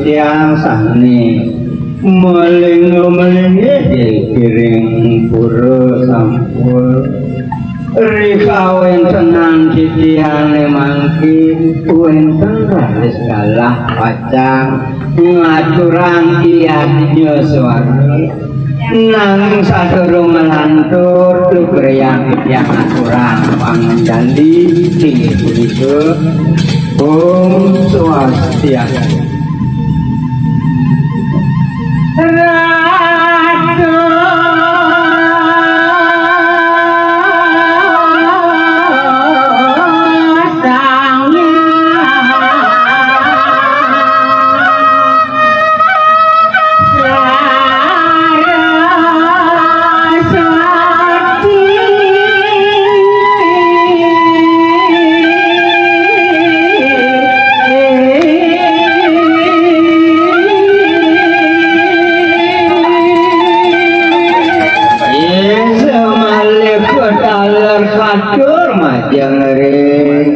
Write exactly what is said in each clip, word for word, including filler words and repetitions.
Tiang sami melinggu-melinggi dikiring pura sampul. Rikawentenan titiang mangkin wenten raris galah pacang ngaturang yadnya suara. Nanging sadurung nglantur, lugrayang titiang ngaturang panganjali inggih punika. Om Swastiastu. Ratu Sang Hyang Saraswati. Isa malih kataler katur majeng ring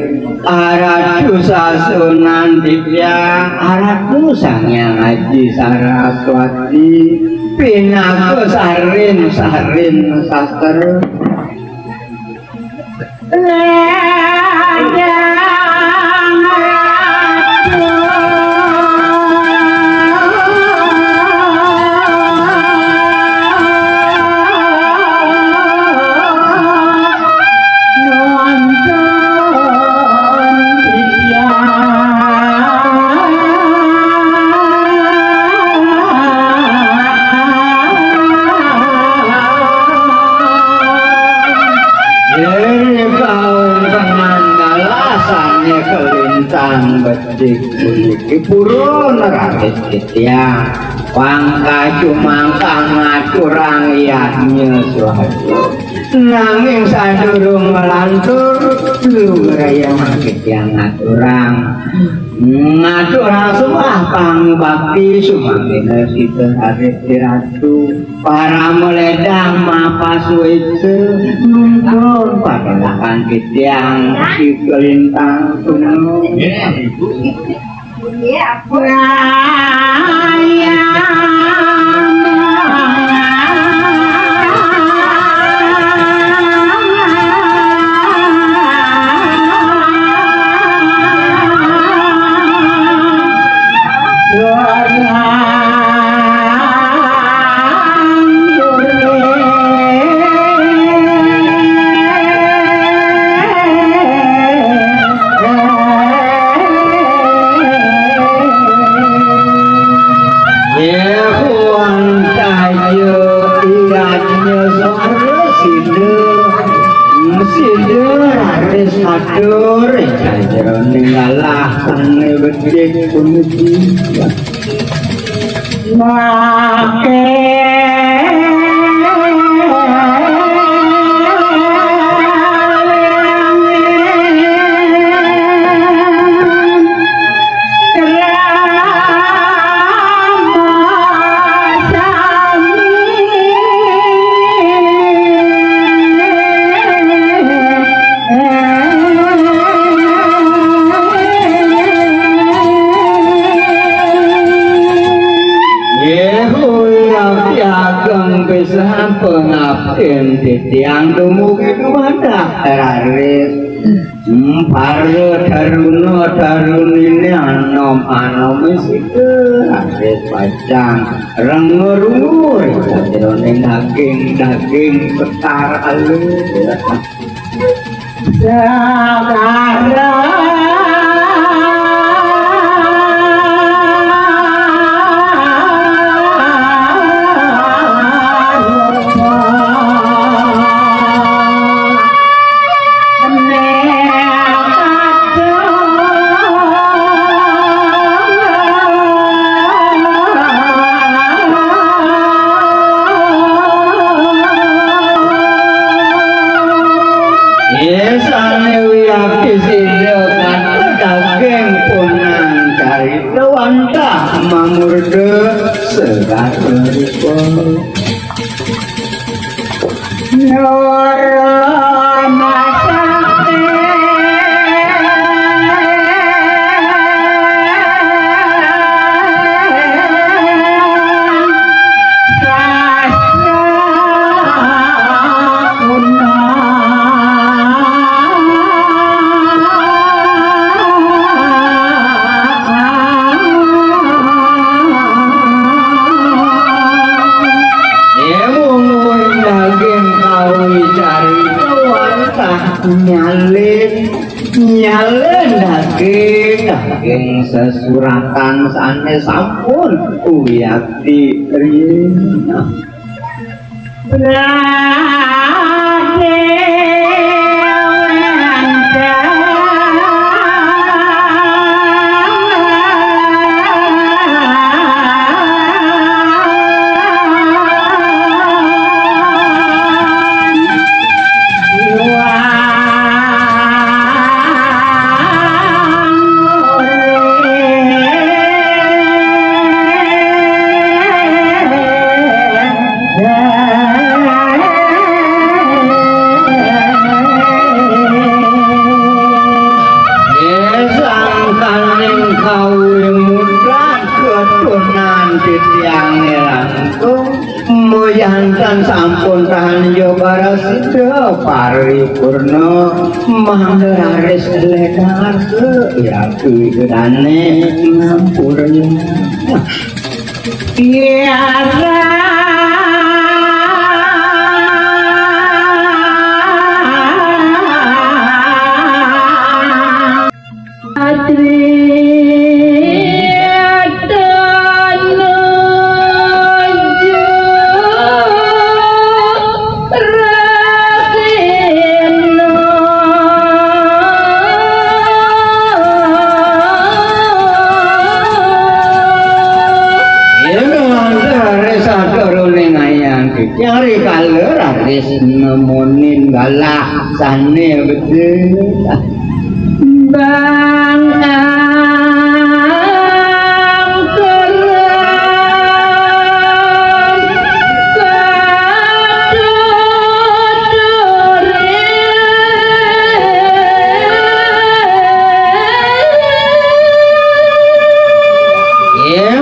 Aratu Sasunan Ditya, Aratu Sang Hyang Aji Saraswati, pinaka sarin-sarin sastra. Yen kauntengan galah sané kalintang becik puniki purun raris titiang pangkacumangkang ngaturang yadnya swaha. Nanging sadurung nglantur, lugrayang titiang ngaturang, ngaturang sembah pangubakti sumangkena Sida Ratu. Parama ledang mapasuéca nuntun padalakan titiang Ika Lintang Tuna. Yéh, wantah ya, iyanya suara sida, sida raris matur, ing sajeroning galah sané becik puniki. Nggih, uyang ageng pisan pangabdin titiang dumugi dumadak raris. Para taruna tarunine anom-anome sida raris pacang renga-rungu ring sajeroning daging-daging sekar alus. Yesane wiakti sida kata daging punang carita wantah mamurda segara rupa. Nyalin, nyalin daging, daging sesuratan sané sampun uyati riyin. Sangkaning kawimudran ketunan titiang langkung, moyantan sampun tahan yoga rasida paripurna, mangda raris ledar ke yatu dane ngampurna. Tiada Ing wantah ring sadurunging ayang titiang rikala raris nemonin galah sané becik. Bang angkeran Satuturi.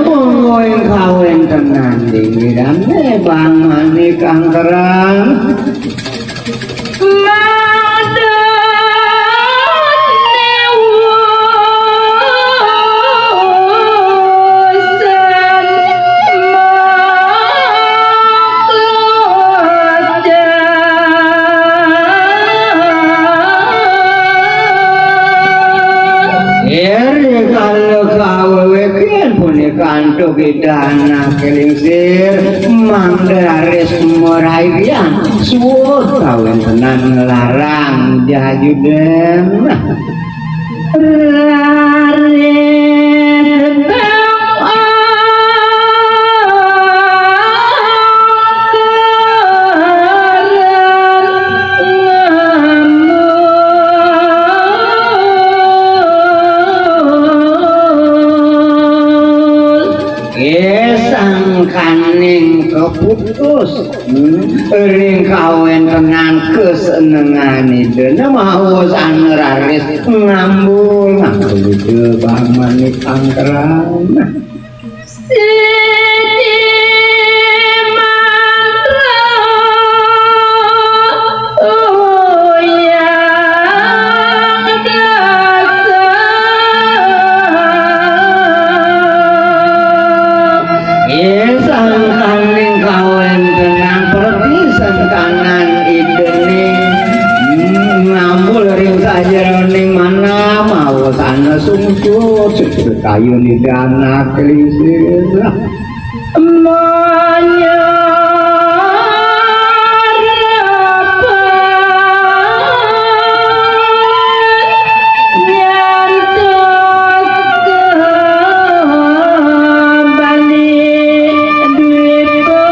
Monggo ing kawéntenan dingirané Bang Manik Angkeran. Madone wusan maklujan. Iri kala kawewekan punika antuk Ida Anak Lingsir, mangda raris maraian suud kawéntenan nglarang jayudan. Raris bang angkeran ngambul. Sangkaning kaputus, hmm, ring kawéntenan kasenengan Ida, nah, maosana raris ngambul, ngambul Ida Bang Manik Angkeran. Siti mantra uyang dasa. Ing sangkaning kawéntenan pratisentanan Idané, hmm, ngambul ring sajeroning manah, maosana sungsut, sungsut kayun Ida Anak Lingsir. Manyarapan nyantos ka Bali Dwipa.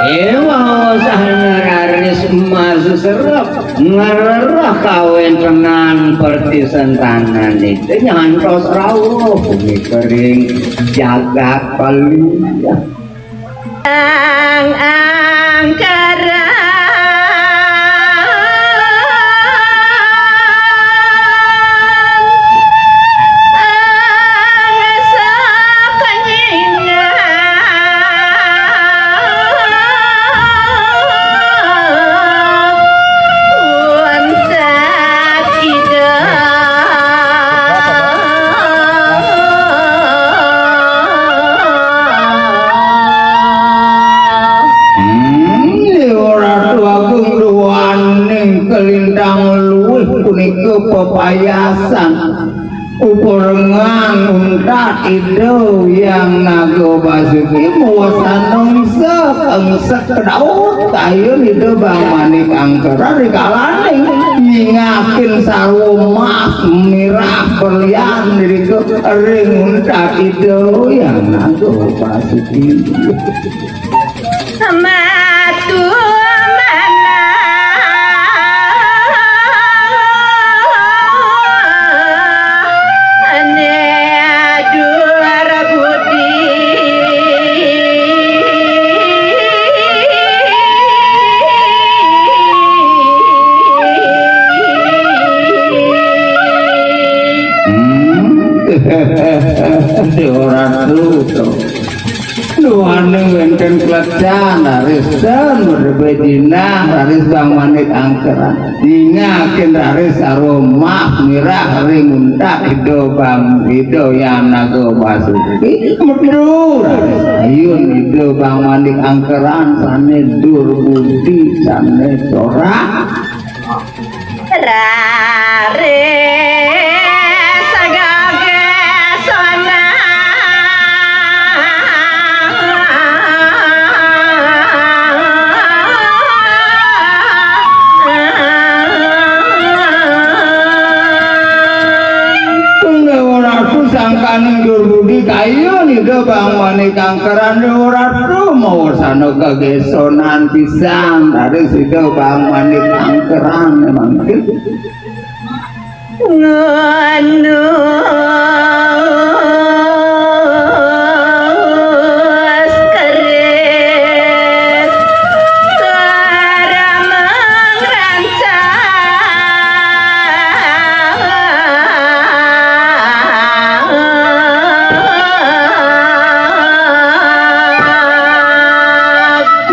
Ing waosana raris maseserep ngrereh kawéntenan pratisentanan Ida nyantos rauh punika ring jagat Bali. Ang angkaran pepayasan. Uperengan untat Ida Hyang Naga Basuki, mawa sandang bisa kengsek kedaut kayun Ida Bang Manik Angkeran ri kalaning nyingakin sarwa emas mirah berlian irika ring untat Ida Hyang Naga Basuki. Matu manah ane duar budi. Hmm. Dewa Ratu to. Duaning wénten klecan raris ten medebe jinah raris Bang Manik Angkeran. Nyingakin raris sarwa emas mirah ring untat Ida Bang Ida Hyang Naga Basuki. Metu raris ayun Ida Bang Manik Angkeran sané dur budi sané corak. Raris sagagé sonang. Tunggal ora tu sangkaning dur budi kayun Ida Bang Manik Angkeran Dewa Ratu mawasana kagésonan pisan raris Ida Bang Manik Angkeran mangkin. Ngunus keris karamang rancak.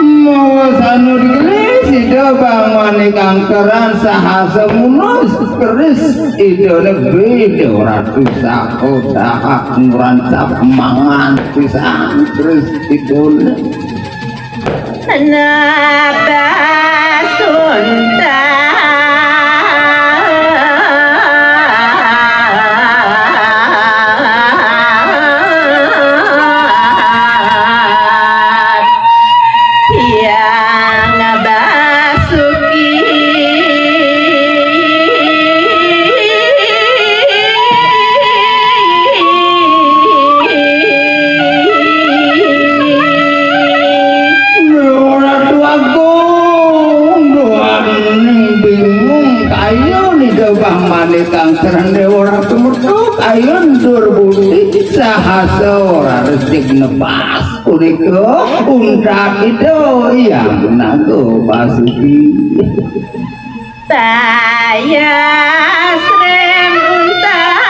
Mawasana digelis Ida Bang Manik Angkeran saha semunus keris Ida lebih Dewa Ratu saha dahak ngrancap mangan pisan keris Ida. Napa suntak Hyang Basuki. Ratu Agung, duaning bingung kayun Ida Bang Manik Angkeran Dewa Ratu metu kayun dur budi saha sora resik nebas. Punika untat Ida Hyang Naga Basuki. Saya srem untat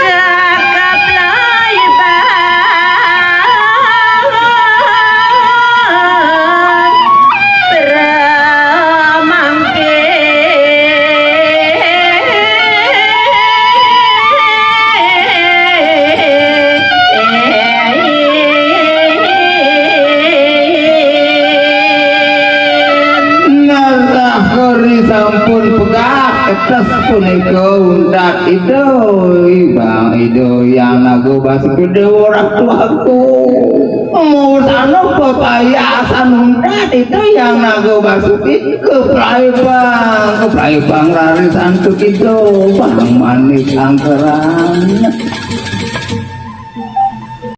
cakap laibah. Ngarah keri sampun pegah, ketes punika untat Ida, Bang Ida Hyang Naga Basuki Dewa Ratu Agung. Mawasana pepayasan untat Ida Hyang Naga Basuki keplaibang, keplaibang raris antuk Ida Bang Manik Angkeran.